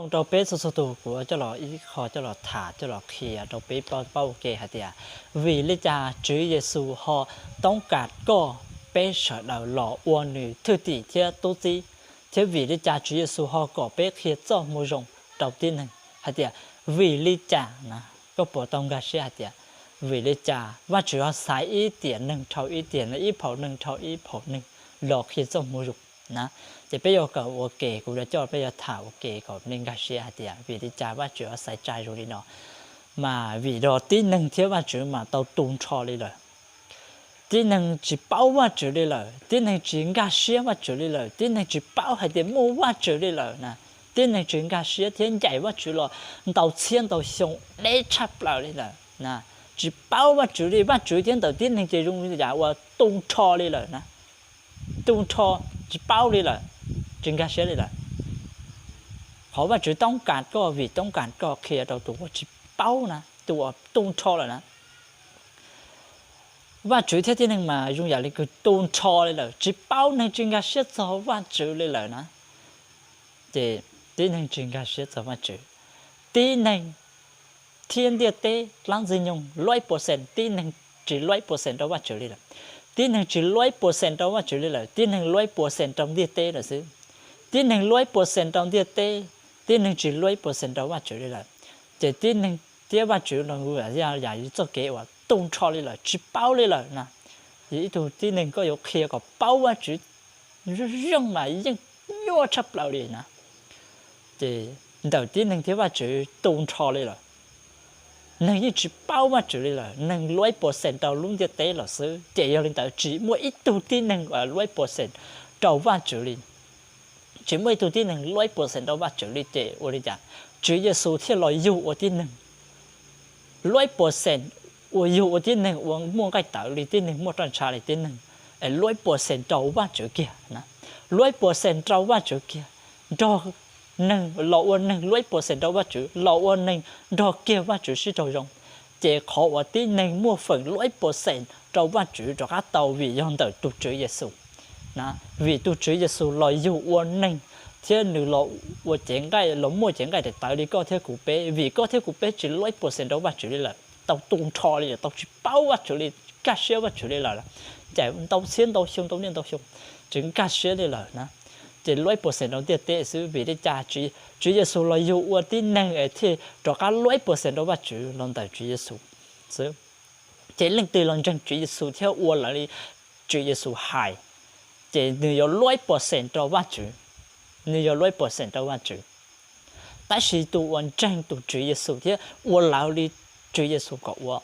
Zoo rau peb txhua txhua tus, kuv coj los ib qho coj los tham coj los qhia rau peb paub ua ke hais tias vim li cas Tswv Yexus ho toob kas koj peb sawv daws los ua nws thwj tim thiab tub txib, thiab vim li cas Tswv Yexus ho kom peb qhia txoj moo zoo rau tib neeg hais tias vim li cas na. Koj puas tau nkag siab hais tias vim li cas Vajtswv ho xaiv ib tiam neeg dhau ib tiam neeg, ib phaum neeg dhau ib phaum neeg los qhia txoj moo zoo na? Ces peb yuav kawm ua ke, kuv yuav coj peb yuav tham ua ke kom nej nkag siab hais tias vim li cas Vajtswv ho xaiv tsa zoo li no. Mas vim yog tib neeg thiab Vajtswv mas tau tu nrho li lawm. Tib neeg tsis paub Vajtswv li lawm, tib neeg tsis nkag siab Vajtswv li lawm, tib neeg tsis paub hais tias muaj Vajtswv li lawm na. Tib neeg tsis nkag siab thiab ncaim Vajtswv los ntau txhiab ntau xyoo deb tshaj plaws li lawm na. Tsis paub Vajtswv li, Vajtswv thiab ntawm tib neeg ces zoo li yam uas tu nrho li lawm na. Tu nrho, tsis paub li lawm, tsis nkag siab li lawm. Qhov Vajtswv toob kas koj vim toob kas koj qhia rau tus uas tsis paub na, tus uas tu nrho lawm na. Vajtswv thiab tib neeg mas zoo yam li kws tu nrho li lawm, tsis paub, neeg tsis nkag siab txog Vajtswv li lawm na. Ces tib neeg tsis nkag siab txog Vajtswv. Tib neeg thiab ntiaj teb dlaab ntxwg nyoog luab percent, tib neeg tsis luab percent rau Vajtswv li lawm. Tib neeg tsis luab percent rau Vajtswv li lawm, tib neeg luab percent rau ntiaj teb lawm xwb. Tib neeg luab percent rau ntiaj teb, tib neeg tsis luab percent rau Vajtswv li lawm. Ces tib neeg thiab Vajtswv no yam li txoj kev uas tu nrho li lawm, tsis paub li lawm na. Yog ib tug tib neeg koj yuav qhia kom paub Vajtswv zoo mas yeej nyuaj tshaj plaws li na. Ces ntawm tib neeg thiab Vajtswv tu nrho li lawm. Neeg yeej tsis paub Vajtswv li lawm, neeg luab percent rau lub ntiaj teb lawm xwb. Ces yog li ntawd tsis muaj ib tug tib neeg luab percent rau Vajtswv li. Tsis muaj ib tug tib neeg luab percent rau Vajtswv li, ces ua li cas Tswv Yexus thiaj los yug ua tib neeg luab percent, uas yug ua tib neeg uas muaj nqaij tawv li, tib neeg muaj roj ntsha li, tib neeg luab percent rau Vajtswv kiag na. Luab percent rau Vajtswv kiag, nrog neeg los ua neeg luab percent rau Vajtswv, los ua neeg nrog kiag Vajtswv sib raug zoo. Ces qhov uas tib neeg muaj feem luab percent rau Vajtswv rov qab tau vim yog ntawm tus Tswv Yexus na. Vim tus Tswv Yexus los yug ua neeg thiab nws los ua cev nqaij, los muaj cev nqaij daim tawv li koj thiab kuv peb, vim koj thiab kuv peb tsis luab percent rau Vajtswv li lawm, tau tu nrho li lawm, tau tsis paub Vajtswv li, nkag siab Vajtswv li lawm. Ces ntau txhiab ntau xyoo, ntau niaj ntau xyoo, tsis nkag siab li lawm na. Ces luab percent rau ntiaj teb xwb. Vim li cas Tswv Yexus los yug ua tib neeg es thiaj rov qab luab percent rau Vajtswv los ntawm Tswv Yexus xwb. Ces leej twg los ntseeg Tswv Yexus thiab ua raws li Tswv Yexus hais, ces nws yuav luab percent rau Vajtswv, nws yuav luab percent rau Vajtswv. Tab sis tus uas ntseeg tus Tswv Yexus thiab ua raws li Tswv Yexus kom ua,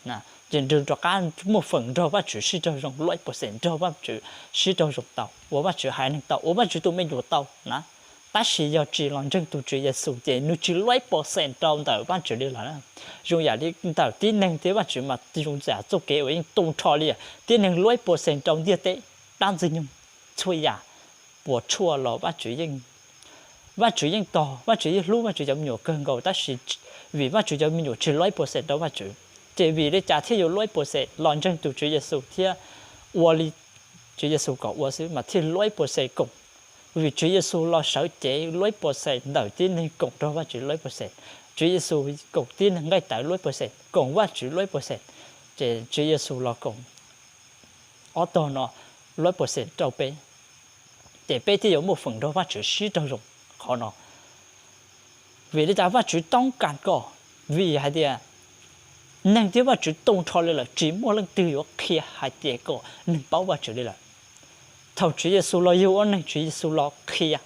ces nws rov qab muaj feem nrog Vajtswv sib raug zoo, luab percent nrog Vajtswv sib raug zoo tau, ua Vajtswv haiv neeg tau, ua Vajtswv tus me nyuam tau na. Tab sis yog tsis los ntseeg tus Tswv Yexus ces nws tsis luab percent rau ntawm Vajtswv li lawm. Zoo yam li ntawm tib neeg thiab Vajtswv mas zoo yam txoj kev uas yeej tu nrho li, tib neeg luab percent rau ntiaj teb, dab ntxwg nyoog, txhua yam, puas tshuaj los Vajtswv yeej, Vajtswv yeej tos, Vajtswv yeej hlub Vajtswv cov me nyuam kawg nkaus, tab sis vim Vajtswv cov me nyuam tsis luab percent rau Vajtswv, ces vim li cas thiaj yuav luab percent? Los ntseeg tus Tswv Yexus thiab ua li Tswv Yexus kom ua xwb mas thiaj luab percent koom. Vim Tswv Yexus los sawv cev luab percent ntawm tib neeg koom nrog Vajtswv luab percent. Tswv Yexus koom tib neeg nqaij tawv luab percent, koom Vajtswv luab percent. Ces Tswv Yexus los koom ob tog no luab percent rau peb, ces peb thiaj yuav muaj feem nrog Vajtswv sib raug zoo. Qhov no vim li cas Vajtswv toob kas koj? Vim hais tias neeg thiab Vajtswv tu nrho li lawm, tsis muaj leej twg yuav qhia hais tias kom neeg paub Vajtswv li lawm. Thaum Tswv Yexus los yug ua neeg, Tswv Yexus los qhia,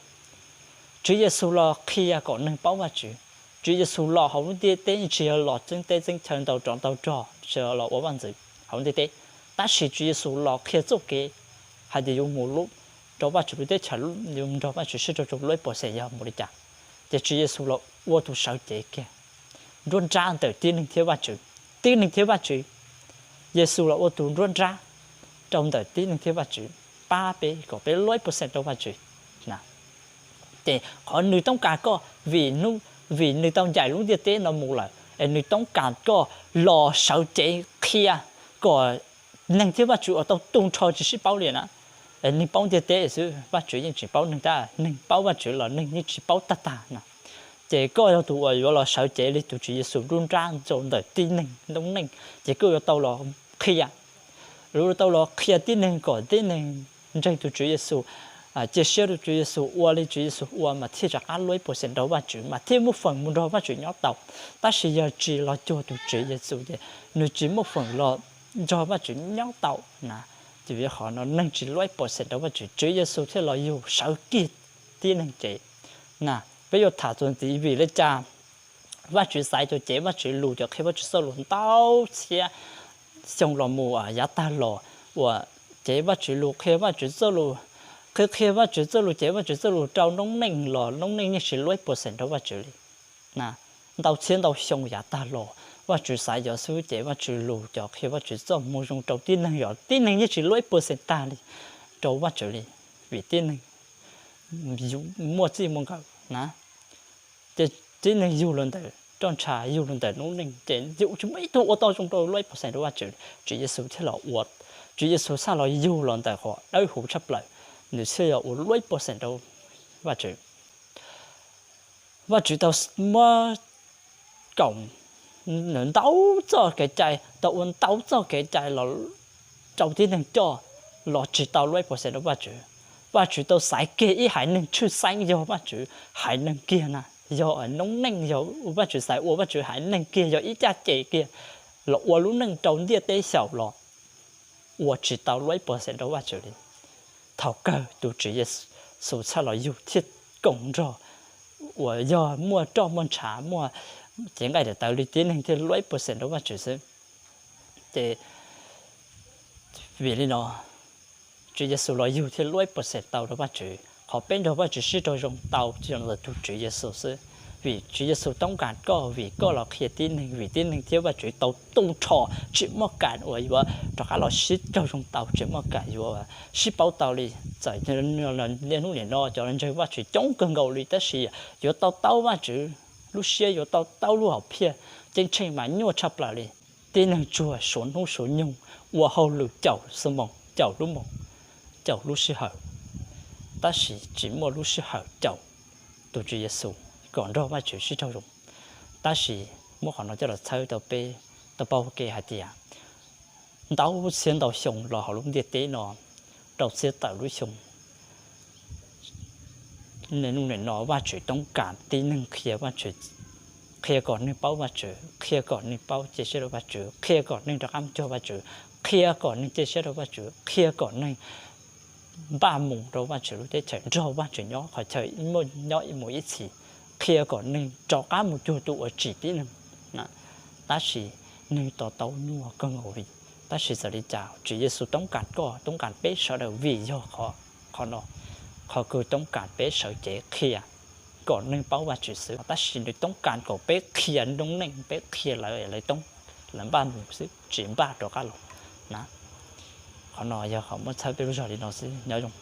Tswv Yexus los qhia kom neeg paub Vajtswv. Tswv Yexus los hauv lub ntiaj teb tsis yog los txeeb teb txeeb chaw ntau rov ntau rog, tsis yog los ua vaj ntxwv hauv ntiaj teb. Tab sis Tswv Yexus los qhia txoj kev hais tias yuav mus rau Vajtswv lub teb chaws, yuav nrog Vajtswv sib raug zoo luab percent yog mus li cas. Ces Tswv Yexus los ua tus sawv cev kiag nruab nrab ntawm tib neeg thiab Vajtswv. Tib neeg thiab Vajtswv, Yexus los ua tus nruab nrab rau ntawm tib neeg thiab Vajtswv, pab peb kom peb luab percent rau Vajtswv. Ces qhov nws toob kas koj vim, vim nws tau ncaim lub ntiaj teb no mus lawm es nws toob kas koj los sawv cev qhia kom neeg thiab Vajtswv uas tau tu nrho tsis sib paub li na. Neeg paub ntiaj teb xwb, Vajtswv yeej tsis paub neeg tab, neeg paub Vajtswv los neeg yeej tsis paub tag tag na. Ces koj yog tus uas yuav los sawv cev li tus Tswv Yexus nruab nrab rau ntawm tib neeg noob neej, ces koj yuav tau los qhia, yuav tau los qhia tib neeg kom tib neeg ntseeg tus Tswv Yexus, cia siab rau Tswv Yexus, ua li Tswv Yexus ua mas thiaj rov qab luab percent nrog Vajtswv mas thiaj muaj feem mus nrog Vajtswv nyob tau. Tab sis yog tsis los cuag tus Tswv Yexus ces nws tsis muaj feem los nrog Vajtswv nyob tau na. Ces vim qhov no neeg tsis luab percent nrog Vajtswv, Tswv Yexus thiaj los yug sawv kiag tib neeg cev na. Peb yuav tham txuas ntxiv vim li cas Vajtswv xaiv cov cev Vajtswv lus, cov qhia Vajtswv txoj lus ntau txhiab xyoo los mus yav tag los, uas cev Vajtswv lus, qhia Vajtswv txoj lus, qhia qhia Vajtswv txoj lus, cev Vajtswv txoj lus rau noob neej los noob neej yeej tsis luab percent rau Vajtswv li. Ntau txhiab ntau xyoo yav tag los Vajtswv xaiv cov xib hwb cev Vajtswv lus, cov qhia Vajtswv txoj moo zoo rau tib neeg, yog tib neeg yeej tsis luab percent tag li rau Vajtswv li, vim tib neeg muaj txij muaj nkawm na, ces tib neeg yug los ntawm roj ntsha, yug los ntawm noob neej, ces yus tsis muaj ib tug ua tau zoo rau luab percent rau Vajtswv. Tswv Yexus thiaj los ua, Tswv Yexus xaj los yug los ntawm qhov dawb huv tshaj plaws, nws thiaj yog ua luab percent rau Vajtswv. Vajtswv tau muab koom ntau txoj kev cai, tau ua ntau txoj kev cai los rau tib neeg coj los tsis tau luab percent rau Vajtswv. Vajtswv tau xaiv kiag ib haiv neeg tshwj xeeb yog Vajtswv haiv neeg kiag na, yog noob neej, yog Vajtswv xaiv ua Vajtswv haiv neeg kiag, yog ib caj ces kiag los ua lub neej rau ntiaj teb xyaum los ua tsis tau luab percent rau Vajtswv li. Thaum kawg tus Tswv Yexus txhaj los yug thiaj koom nrog uas yog muaj roj muaj ntsha, muaj cev nqaij daim tawv li tib neeg thiaj luab percent rau Vajtswv xwb. Ces vim li no Tswv Yexus los yug thiaj luab percent tau rau Vajtswv. Qhov peb nrog Vajtswv sib raug zoo tau tsis yog ntawm tus Tswv Yexus xwb, vim Tswv Yexus toob kas koj, vim koj los qhia tib neeg, vim tib neeg thiab Vajtswv tau tu rho, tsis muaj kas uas yuav rov qab los sib raug zoo tau, tsis muaj kas yuav sib paub tau li. Txawm niaj hnub nim no cov ntseeg Vajtswv coob kawg nkaus li tab sis yuav tau taub Vajtswv lub siab, yuav tau taub lub hom phiaj ceeb tsheej mas nyuaj tshaj plaws li. Tib neeg tsuag suav hnub suav nyoog ua hauj lwm caum xuab moos, caum lub moos, caum lub sij hawm, tab sis tsis muaj lub sij hawm caum tus Tswv Yexus kom nrog Vajtswv sib raug zoo. Tab sis muab qhov no coj los txhawb rau peb tau paub ua ke hais tias ntau txhiab ntau xyoo los hauv lub ntiaj teb no, rau txhiab tawm lub xyoo, niaj hnub nim no Vajtswv toob kas tib neeg qhia Vajtswv, qhia kom neeg paub Vajtswv, qhia kom neeg paub cia siab rau Vajtswv, qhia kom neeg rov qab mus cuag Vajtswv, qhia kom neeg cia siab rau Vajtswv, qhia kom neeg npaj mus rau Vajtswv lub teb chaws, nrog Vajtswv nyob qhov chaw muaj nyob mus ib txhis, qhia kom neeg rov qab mus cuag tus uas tsim tib neeg. Tab sis neeg to taub nyuaj kawg nkaus li. Tab sis txawm li cas Tswv Yexus toob kas koj, toob kas peb sawv daws vim yog qhov no, qhov kws toob kas peb sawv cev qhia kom neeg paub Vajtswv xwb, tab sis nws toob kas kom peb qhia noob neej, peb qhia lawv, lawv toob, lawv npaj mus xwb, tsis npaj rov qab los na. Qhov no yog qhov muab txhawb peb lub zog li no xwb, nyob zoo.